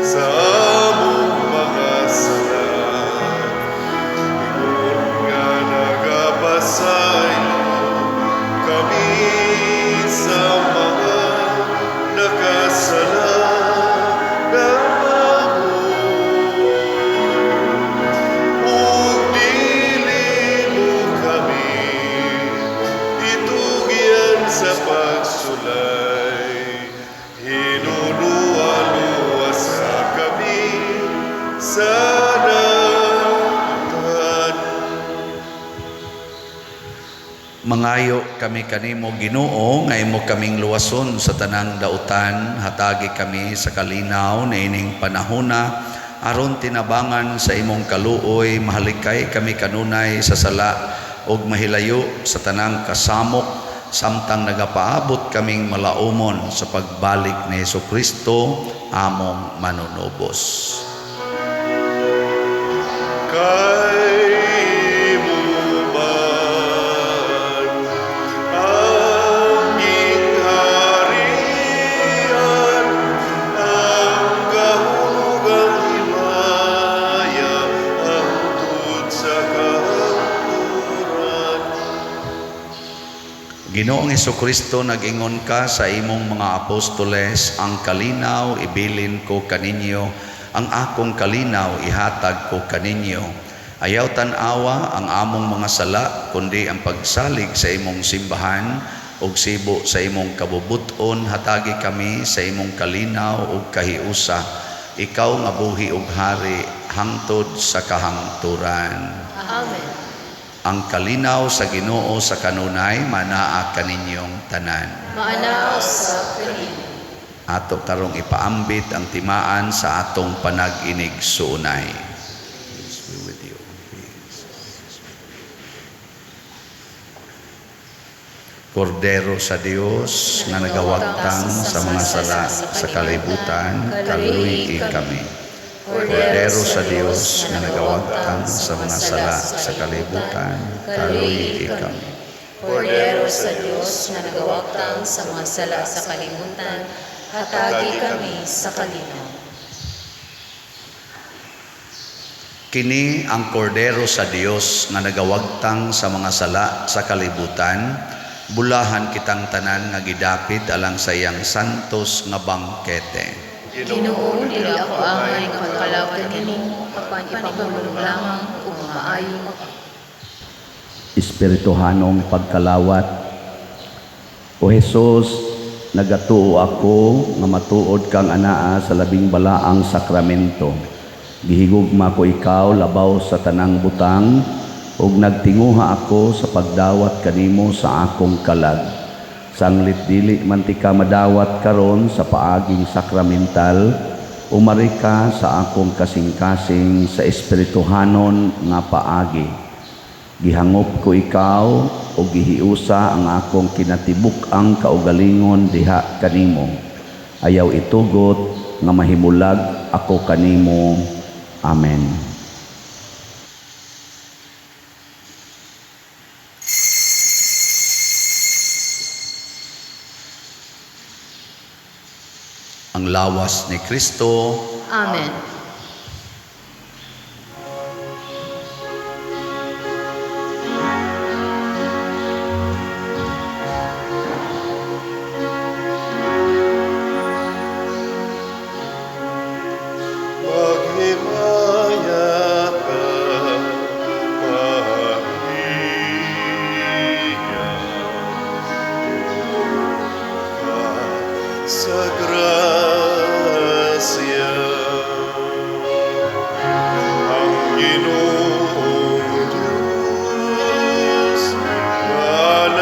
sa among mga sala ingon nga nagapasaylo kami sa mga nakasala namo, ug dili mo kami itugyan sa pagsulay, hinunoa luwasa kami sa dautan. Mangayo kami kanimo, Ginoo, nga imo kaming luwason sa tanang dautan. Hatagi kami sa kalinaw niining panahona aron tinabangan sa imong kaluoy mahalikay kami kanunay sa sala ug mahilayo sa tanang kasamok samtang nagapaabot kaming malaumon sa pagbalik ni Hesus Kristo among manunubos. Kay imo man ang gingharian, ang gahom ug ang himaya hangtod sa kahangturan. Ginoong Kristo, nag-ingon ka sa imong mga apostoles, "Ang kalinaw ibilin ko kaninyo, ang akong kalinaw ihatag ko kaninyo." Ayaw tan-awa ang among mga sala, kundi ang pagsalig sa imong simbahan, ug sibo sa imong kabubut-on hatagi kami sa imong kalinaw ug kahiusa. Ikaw nga buhi ug hari hangtod sa kahangturan. Amen. Ang kalinaw sa Ginoo sa kanunay manaa kaninyong tanan. Maanaa usab kanimo. Ato karong ipaambit ang timaan sa atong panag-inigsuonay. Peace be with you. Peace. Kordero sa Dios nga nagawagtang sa mga sala sa kalibutan, kaluy kami. Kordero sa Dios nga nagawagtang sa mga sala sa kalibutan, kaluy kami. Kordero sa Dios nga nagawagtang sa mga sala sa kalibutan, hatagi kami sa kalinaw. Kini ang kordero sa Dios nga nagawagtang sa mga sala sa kalibutan, bulahan kitang tanan nga gidapit alang sa iyang santos nga bangkete. Ginoo, dili ako angay nga makalawat kanimo, apan ipamulong lamang ug maayo ako. Espirituhanong pagkalawat. O Hesus, nagatuo ako nga matuod kang anaa sa labing balaang sakramento. Gihigugma ko ikaw labaw sa tanang butang ug nagtinguha ako sa pagdawat kanimo sa akong kalag. Sanglit dili man tika madawat karon sa paaging sakramental, umari ka sa akong kasing-kasing sa espirituhanon nga paagi. Gihangop ko ikaw o gihiusa ang akong kinatibuk-ang kaugalingon diha kanimo. Ayaw itugot nga mahimulag ako kanimo. Amen. Ang lawas ni Kristo. Amen. Maghimaya ka, Maria, ka sa grasya. Ang Ginoong Diyos, nga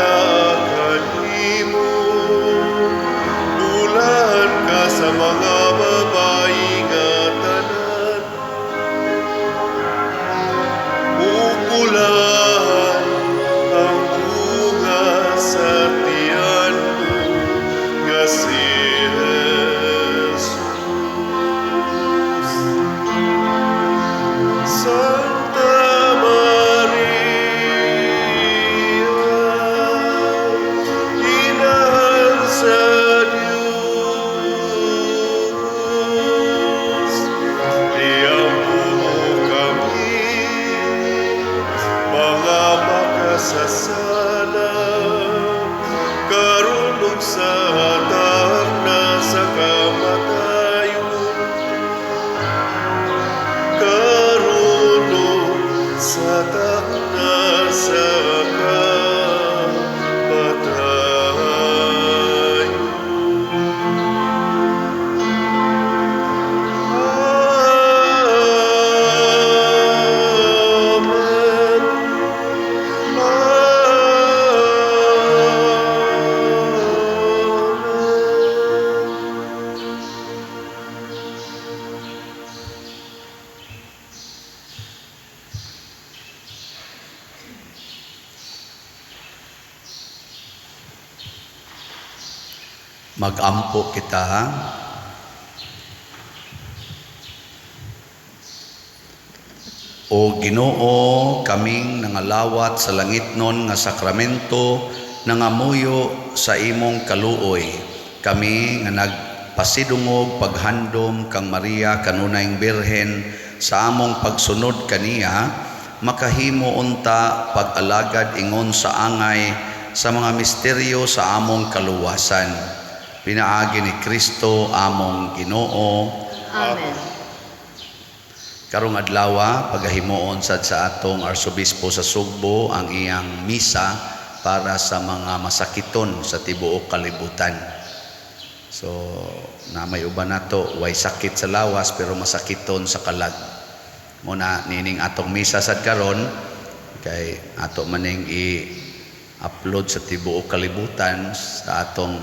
kanimo, bulahan ka sa mga babayi nga tanan, ug bulahan ang bunga sa tiyan mo nga si Jesus. Santa Maria, Inahan sa Diyos, iampo mo kami, mga makasasala, karon ug sa takna sa kamatayon. Karon ug sa takna sa kamatayon. Amen. Amen. Magampo kita. O Ginoo, kaming nangalawat sa langitnon nga sakramento, nangamuyo sa imong kaluoy. Kami nga nagpasidungog paghandom kang Maria kanunayng Birhen sa among pagsunod kaniya, makahimo unta pag-alagad ingon sa angay sa mga misteryo sa among kaluwasan. Pinaagi ni Kristo among Ginoo. Amen. Karong adlaw, pagahimuon sad sa atong Arsobispo sa Sugbo ang iyang misa para sa mga masakiton sa tibuok kalibutan. So, na may uban nato, way sakit sa lawas pero masakiton sa kalag. Muna nining atong misa sad karon kay ato maning i-upload sa tibuok kalibutan sa atong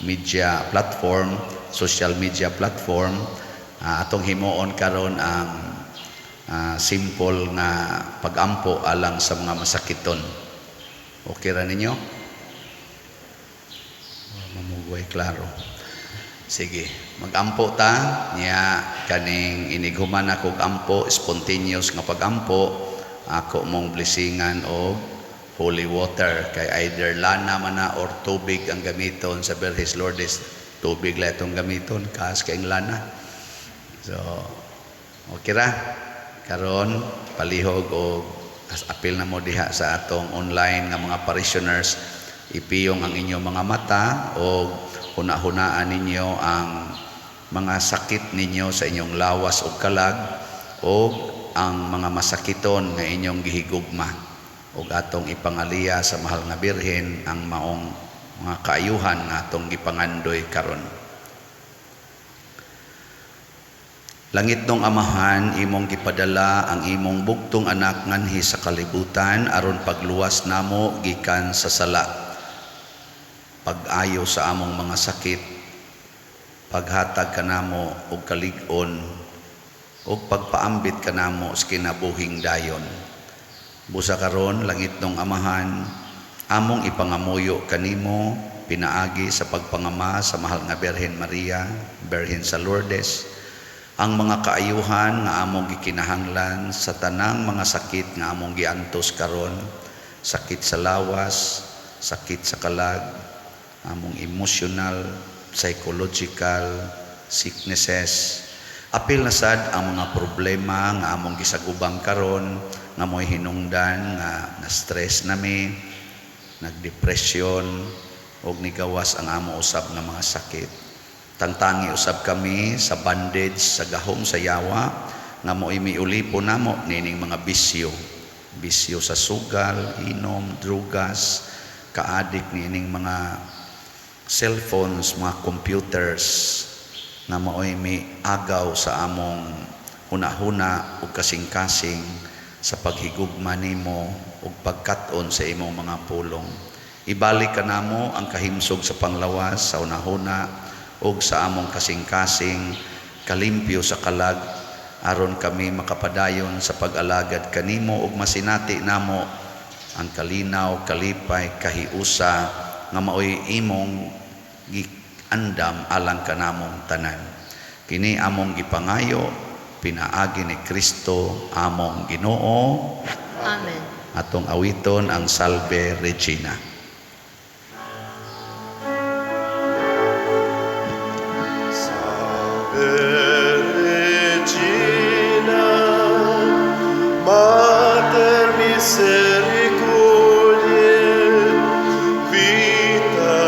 media platform, social media platform. Atong himuon karon ang simple nga pagampo alang sa mga masakiton. Okay ra ninyo? Way klaro. Sige, magampo ta niya. Kaning inighuman ako ampo, spontaneous nga pagampo, ako mong blessingan og holy water, kay either lana man na or tubig ang gamiton. Sa Birhes Lourdes, tubig lang itong gamiton, kas kay lana. So okay ra karon. Palihog og as apil na mo diha sa atong online nga mga parishioners, ipiyong ang inyong mga mata o huna-hunaan ninyo ang mga sakit ninyo sa inyong lawas o kalag o ang mga masakiton nga inyong gihigugma, ug atong ipangaliya sa Mahal nga Birhen ang maong mga kaayuhan nga atong gipangandoy karon. Langitnong Amahan, imong gipadala ang imong bugtong anak nganhi sa kalibutan aron pagluwas namo gikan sa sala, pag-ayo sa among mga sakit, paghatag kanamo og kalig-on, ug pagpaambit kanamo sa kinabuhing dayon. Busa karon, langitnong Amahan, among ipangamuyo kanimo pinaagi sa pagpangama sa Mahal nga Birhen Maria, Birhen sa Lourdes, ang mga kaayuhan nga among gikinahanglan sa tanang mga sakit nga among giantos karon, sakit sa lawas, sakit sa kalag, among emotional, psychological sicknesses. Apil na sad ang mga problema nga among gisagubang karon nga mo'y hinungdan nga na-stress nami, nagdepresyon ug nigawas ang amo usab nga mga sakit. Tangtangi usab kami sa bandage sa gahom sa yawa nga mo'y miulipon namo nining mga bisyo. Bisyo sa sugal, inom, drugas, kaadik niining mga cellphones, mga computers nga maoy miagaw sa among hunahuna ug kasing-kasing sa paghigugma nimo ug pagkat-on sa imong mga pulong. Ibalik kanamo ang kahimsog sa panglawas, sa hunahuna ug sa among kasing-kasing, kalimpyo sa kalag, aron kami makapadayon sa pag-alagad kanimo ug masinati namo ang kalinaw, kalipay, kahiusa nga maoy imong giandam alang kanamong tanan. Kini among gipangayo pinaagi ni Kristo among Ginoo. Amen. Atong awiton ang Salve Regina. Salve Regina, Mater misericordiae, vita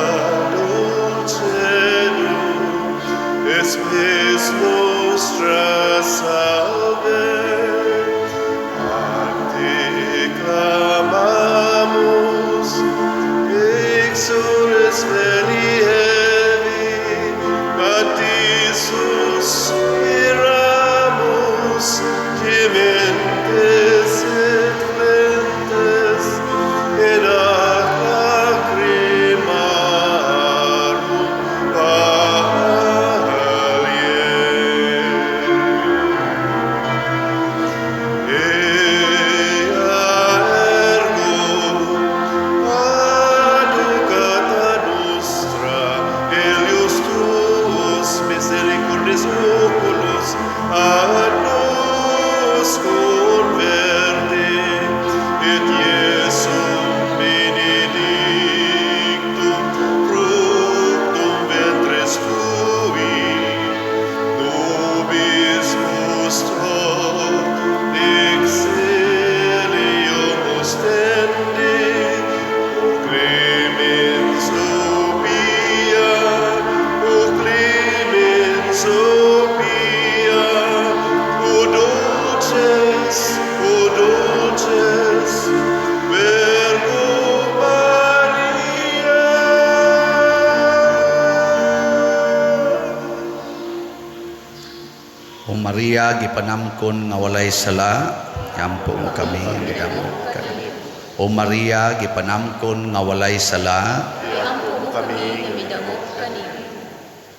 dulcedo, et spes nostra, salve. A te clamamus, uxores filii Aevae, ad te suspiramus, gementes et flentes, in hac lacrimarum valle. Ea ergo, advocata nostra, illos tuos misericordes oculos ad nos converte, et Iesum benedictum, fructum ventris tui, nobis post hoc exilium ostende. O clemens, O pia, O clemens, O pia, O dulcis, O dulcis Virgo Maria. O Maria, gipanamkon nga walay sala, iampo mo kami midangop kanimo. O Maria, gipanamkon nga walay sala, Iampo mo kami nga midangop kanimo.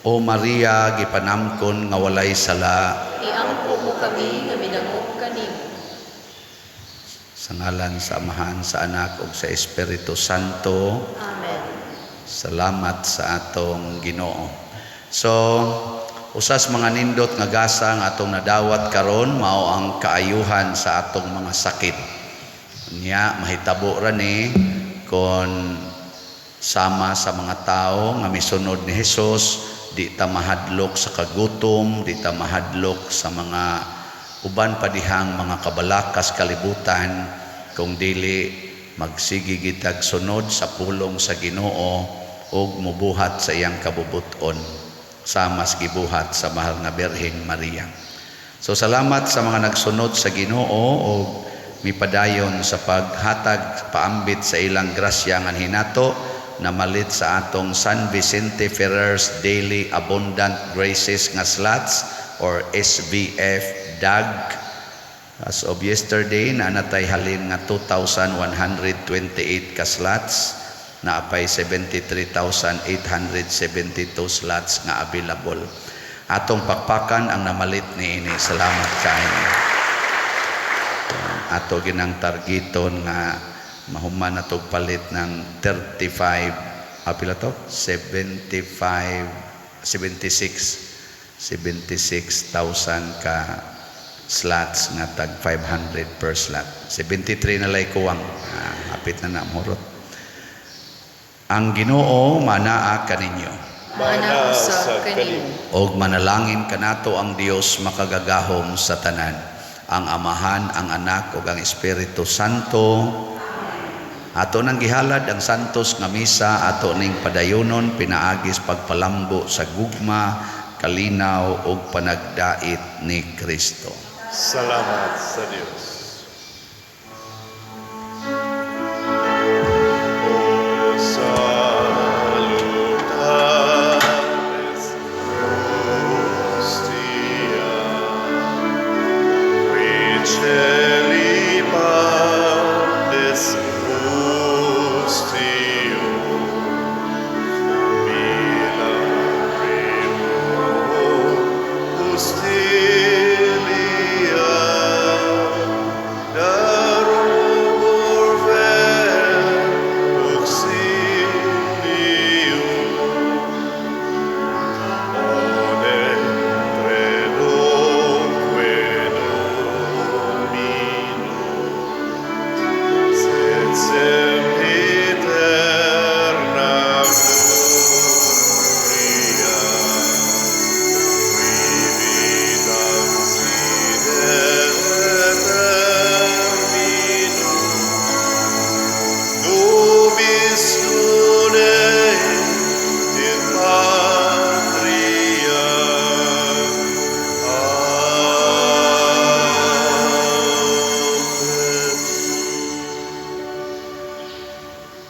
O Maria, gipanamkon nga walay sala, Iampo mo kami nga midangop kanimo. Sa ngalan sa Amahan, sa Anak ug sa Espiritu Santo. Amen. Salamat sa atong Ginoo. So, usas mga nindot nga gasa nga atong nadawat karon mao ang kaayuhan sa atong mga sakit. Nya mahitabo ra ni kon sama sa mga tao nga misunod ni Hesus, di ta mahadlok sa kagutom, di ta mahadlok sa mga uban pa dihang mga kabalakas kalibutan, kung dili magsige gitag sunod sa pulong sa Ginoo ug mubuhat sa iyang kabubuton sama sa gibuhat sa mahal nga Birhen Maria. So salamat sa mga nagsunod sa Ginoo ug mipadayon sa paghatag paambit sa ilang grasya nga hinato namalit sa atong San Vicente Ferrer's Daily Abundant Graces nga slots or SVF DAG. As of yesterday, naa na tay halin nga 2,128 ka slots, naapay 73,872 slots nga available. Atong pakpakan ang namalit niini. Salamat kaayo. Ato ginang targeton nga mahuman na tog palit ng 35, pila to? 75, 76, 76,000 ka slots nga tag 500 per slot. 73 na lay kuwang. Hapit na na mahurot. Ang Ginoo manaa kaninyo. Manaa usab kanimo. Og manalangin kanato ang Dios makagagahom sa tanan, ang Amahan, ang Anak ug ang Espiritu Santo. Ato nang gihalad ang santos nga misa, ato ning padayonon pinaagis pagpalambo sa gugma, kalinaw ug panagdait ni Kristo. Salamat sa Dios.